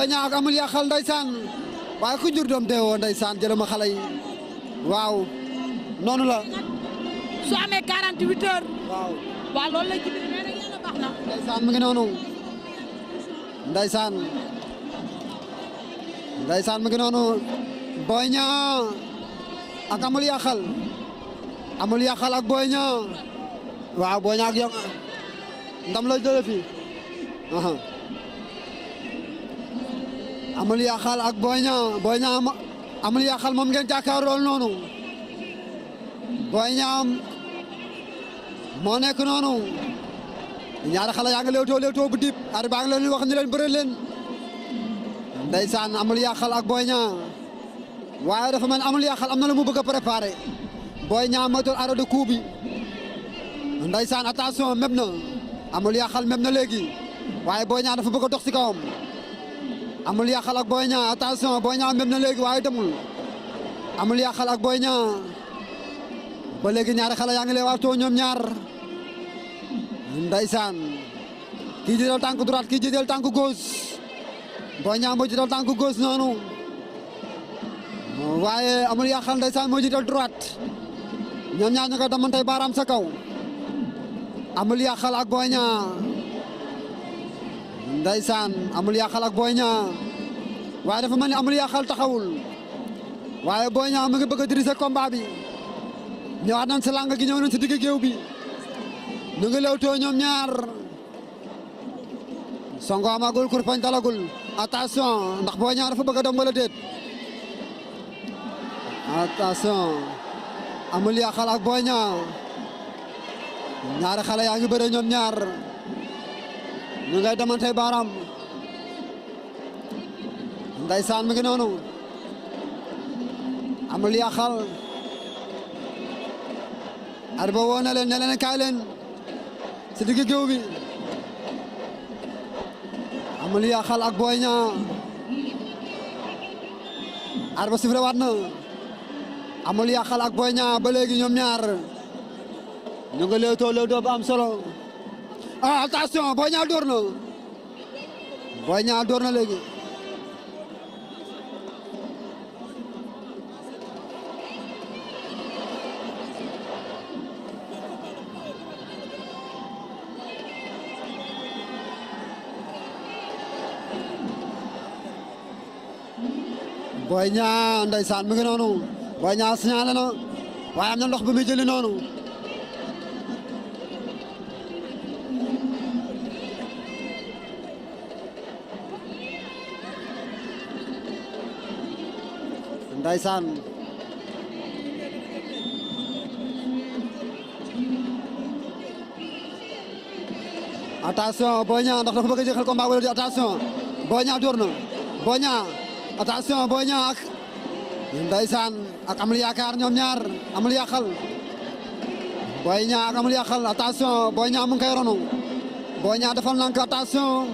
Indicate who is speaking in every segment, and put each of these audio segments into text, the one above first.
Speaker 1: ñaa ak amul yàqal ndeysaan waaye ku jur doom deewoo ndeysaan jëlama xale yi waaw noonu la
Speaker 2: su amee 48 heures
Speaker 1: waaw
Speaker 2: waaw loolu la ci biir mais nag yàlla baax na
Speaker 1: ndeysaan mi ngi noonu ndeysaan ndeysaan mi ngi noonu Boy Niang ak amul yàqal ak Boy Niang waaw Boy Niang ak yow ndam la jëlee fii amul yàqal ak Boy Niang amul yàqal moom ngeen jàkkaarloo noonu Boy Niang moo nekk noonu ñaari xale yaa ngi léewtoo bu dib ari baa ngi leen wax ñu leen bëre leen ndeysaan amul yàqal ak Boy Niang waaye dafa mel amul yàqal am na lu mu bëgg a préparé Boy Niang moytul arrêt de coup bi ndeysaan attention méb na amul yàqal méb na léegi waaye Boy Niang dafa bëgg a dox si kawam amul yàqal ak Boy Niang attention Boy Niang méb na léegi waaye demul amul yàqal ak Boy Niang ba léegi ñaari xale yaa ngi lay waatoo ñoom ñaar ndeysaan kii jiital tànk droite kii jiital tànk gauche Boy Niang moo jiital tànk gauche noonu waaye amul yàqal ndeysaan moo jiital droite ñoom ñaar ñu ko damantay baaraam sa kaw amul yàqal ak Boy Niang ndeysaan amul yàqal ak Boy Niang waaye dafa mel ni amul yàqal taxawul waaye Boy Niang mu ngi bëgg a diriger combat bi ñëwaat nañ si làng gi ñëw nañ si digg géew bi ñu ngi lewtoo ñoom ñaar songo amagul kurpañ dalagul attention ndax Boy Niang dafa bëgg a dem wala déet attention amul yàqal ak Boy Niang ñaari xale yaa ngi bëre ñoom ñaar ñu ngay demantey baaraam ndeysaan mi ngi noonu amul yàqal ar ba woo na leen ne leen kaay leen si digg géew bi amul yàqal ak Boy Niang ar ba sifre waat na amul yàqal ak Boy Niang ba léegi ñoom ñaar ñu nga léewtoo ba am solo attention Boy Niang door na léegi Boy Niang ndeysaan mi ngi noonu Boy Niang signalé na waaye am na ndox bi muy jëli noonu ndeysaan attention Boy Niang ndax dafa bëgg a jeexal combat wala di attention Boy Niang door na Boy Niang attention Boy Niang ak ndeysaan ak amul yaakaar ñoom ñaar amul yàqal Boy Niang ak amul yàqal attention Boy Niang mu ngi koy ronu Boy Niang defal nank attention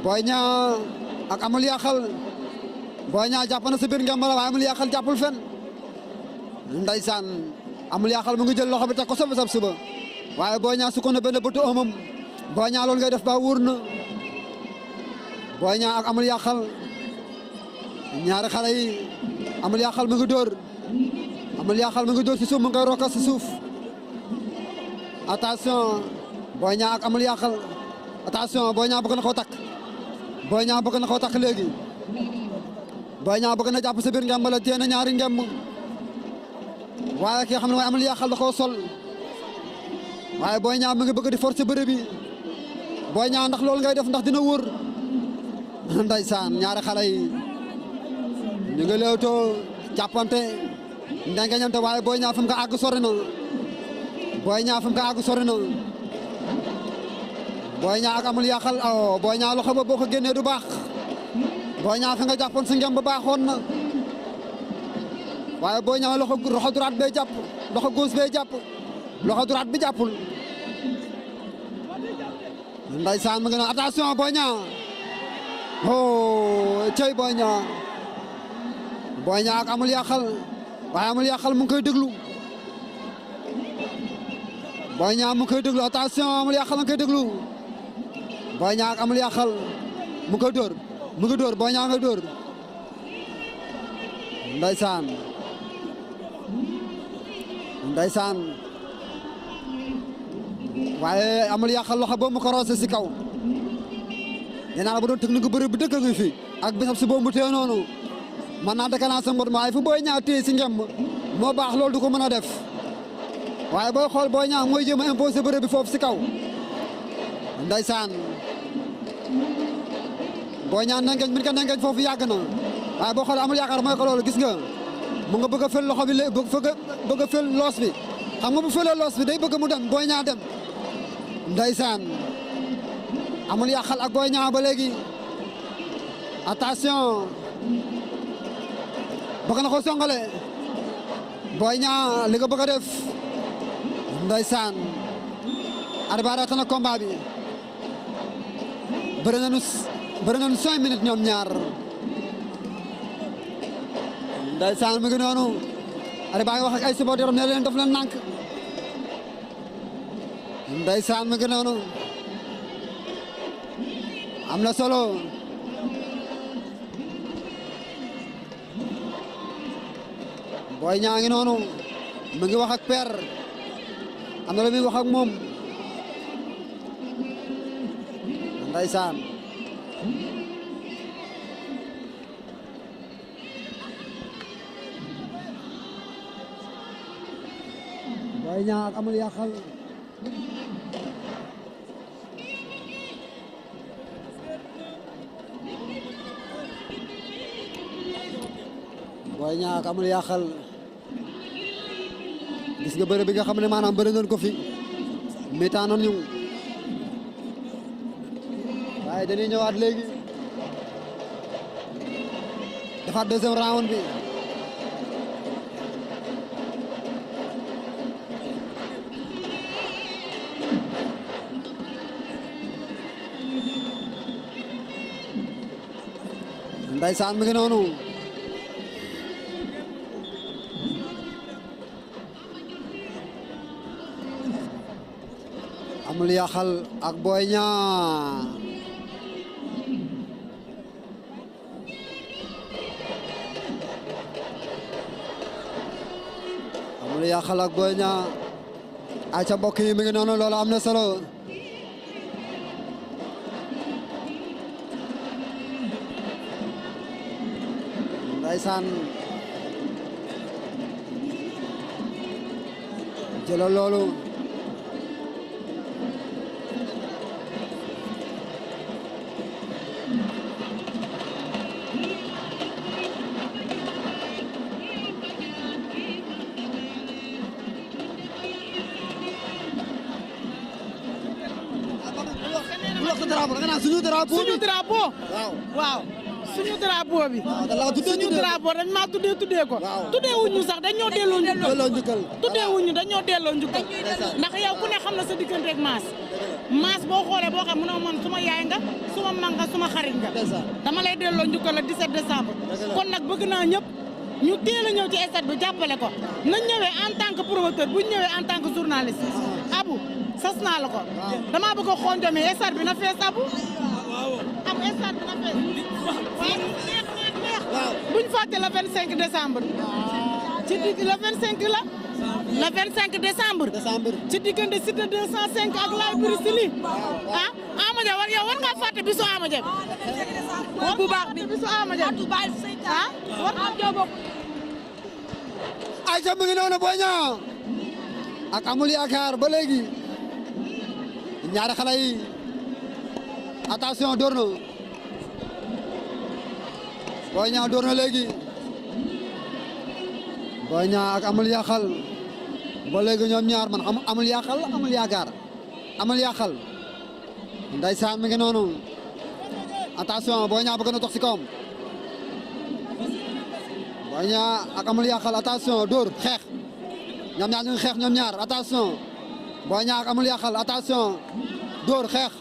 Speaker 1: Boy Niang ak amul yàqal Boy Niang jàpp na si biir ngembala waaye amul yàqal jàppul fen ndeysaan amul yàqal mu ngi jël loxo bi teg ko sab suba waaye Boy Niang su ko na benn bëtu ëmam Boy Niang loolu ngay def ba wóor na Boy Niang ak amul yàqal ñaari xale yi amul yàqal mu ngi dóor amul yàqal mu ngi dóor si suuf mu ngi koy rokka si suuf attention Boy Niang ak amul yàqal attention Boy Niang bëgg na koo takk Boy Niang bëgg na koo takk léegi Boy Niang bëgg na jàpp sa biir ngemb la téye na ñaari ngemb waaye ki xam ne mooy amul yàqal da koo sol waaye Boy Niang mu ngi bëgg di forcer bëre bi Boy Niang ndax loolu ngay def ndax dina wóor ndeysaan ñaari xale yi ñu ngi leewtoo jàppante ndengeñante waaye Boy Niang fi mu ko àgg sori na Boy Niang fi mu ko àgg sori na Boy Niang ak amul yàqal Boy Niang loxo ba boo ko génnee du baax Boy Niang fi nga jàppoon si ngem ba baaxoon na waaye Boy Niang loxo droite bay jàpp loxo gauche bay jàpp loxo droite bi jàppul ndeysaan mu ngi noonu attention Boy Niang cey Boy Niang ak amul yàqal waaye amul yàqal mu ngi koy déglu Boy Niang mu ngi koy déglu attention amul yàqal mu ngi koy déglu Boy Niang ak amul yàqal mu ngi koy dóor mu ngi dóor Boy Niang nga dóor ndeysaan waaye amul yàqal loxo boobu mu ko roose si kaw nee naa la bu doon technique bëri bu dëkk ngi fi ak bisab si boobu mu téye noonu mën naa déclenché mbot waaye fu Boy Niang téye si ngem moo baax loolu du ko mën a def waaye booy xool Boy Niang mooy jéem a imposé bëre bi foofu si kaw ndeysaan Boy Niang nengeñ min ka nengeñ foofu yàgg na waaye boo xoolee amul yaakaar mooy ko loolu gis nga mu nga bëgg a fël loxo bi bëgg a fël loos bi xam nga bu fëlee loos bi day bëgg mu dem Boy Niang dem ndeysaan amul yàqal ak Boy Niang ba léegi attention bëgg na ko songale Boy Niang li nga bëgg a def ndeysaan arbitre na combat bi bëri nañu 5 minutes ñoom ñaar ndeysaan mi ngi noonu arbitre ngi wax ak ay supporters ne leen def leen nànk ndeysaan mi ngi noonu am na solo Boy Niang ngi noonu mu ngi wax ak père am na lu muy wax ak moom ndeysaan Boy Niang ak amul yàqal Boy Niang ak amul yàqal gis nga bëre bi nga xam ne maanaam bëre nañ ko fi métaan nañu waaye dañuy ñëwaat léegi defaat deuxième round bi ndeysaan mi ngi noonu amul yàqal ak Boy Niang amul yàqal ak Boy Niang ay ca mbokk yi mi ngi noonu loolu am na solo ndeysaan jëlal loolu suñu drapeau
Speaker 2: suñu drapeau.
Speaker 1: waaw
Speaker 2: suñu drapeau bi.
Speaker 1: suñu
Speaker 2: drapeau dañ maa tuddee ko. tuddee wuñu sax dañoo delloo njukkal. tuddee wuñu dañoo delloo njukkal. ndax yow ku ne xam na sa diggante ak maas. maas boo xoolee boo xam mënoo man suma yaay nga suma mag nga suma xarit nga. dama lay delloo njukkal le 17 décembre. kon nag bëgg naa ñëpp ñu teel a ñëw ci stade bi jàppale ko nañ ñëwee en tant que promoteur bu ñu ñëwee en tant que journaliste. Abu sas naa la ko. damaa bëgg a xonjome stade bi na fees Abu. am stade bi na fees. waaye neex. buñ fàtte le 25 décembre. ci digg le 25 la. le 25 décembre. ci diggante Cité 205 ak Laye Bruxelles. ah Amadia war ngaa fàtte bisu Amadia bi. war bu baax bi bisu Amadia bi. ah war naa jóg.
Speaker 1: ay ca mu ngi noonu Boy Niang ak amul yaakaar ba léegi ñaari xale yi attention door na Boy Niang door na léegi Boy Niang ak amul yaakaar ba léegi ñoom ñaar man amul yaakaar amul yaakaar amul yaakaar ndeysaan mi ngi noonu attention Boy Niang bëgg na dox si kawam Boy Niang ak amul yaakaar attention door xeex ñoom ñaar ñu ngi xeex ñoom ñaar attention Boy Niang ak amul yaakaar attention door xeex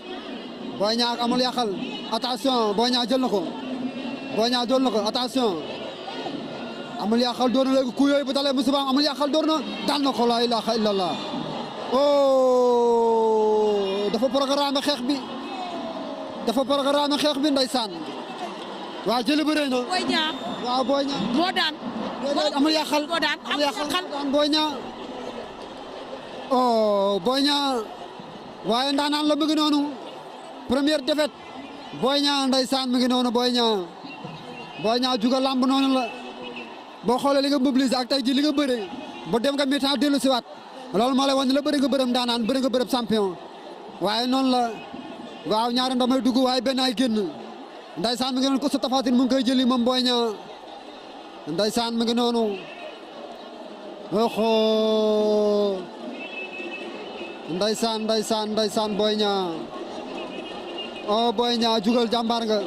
Speaker 1: Boy Niang ak amul yaakaar attention Boy Niang jël na ko Boy Niang door na ko attention amul yaakaar door na léegi ku yooyu bu dalee musiba amul yaakaar door na daan na ko la ilaha illallah oh dafa programme xeex bi ndeysaan waaw jëli bëre na.
Speaker 3: Boy Niang.
Speaker 1: waaw Boy Niang.
Speaker 3: moo daan.
Speaker 1: amul yàqal
Speaker 3: moo daan amul yàqal
Speaker 1: daan Boy Niang. oh Boy Niang. waaye ndaanaan la mu ngi noonu. première défaite. Boy Niang ndeysaan mu ngi noonu Boy Niang. Boy Niang juga lamb noonu la. boo xoolee li nga mobilisé ak tey ji li nga bëre. bu dem nga mi-temps dellu si waat. loolu moo lay wan ne la bëri nga bërëm ndaanaan bëri nga bërëm champion. waaye noonu la. waaw ñaari ndamay dugg waaye benn ay génn. Ndeysaan mi ngi noonu ko sa Tapha Tine mu ngi koy jëli moom Boy Niang. Ndeysaan mi ngi noonu. oxo. Ndeysaan Boy Niang. oh Boy Niang jugal jàmbaar nga.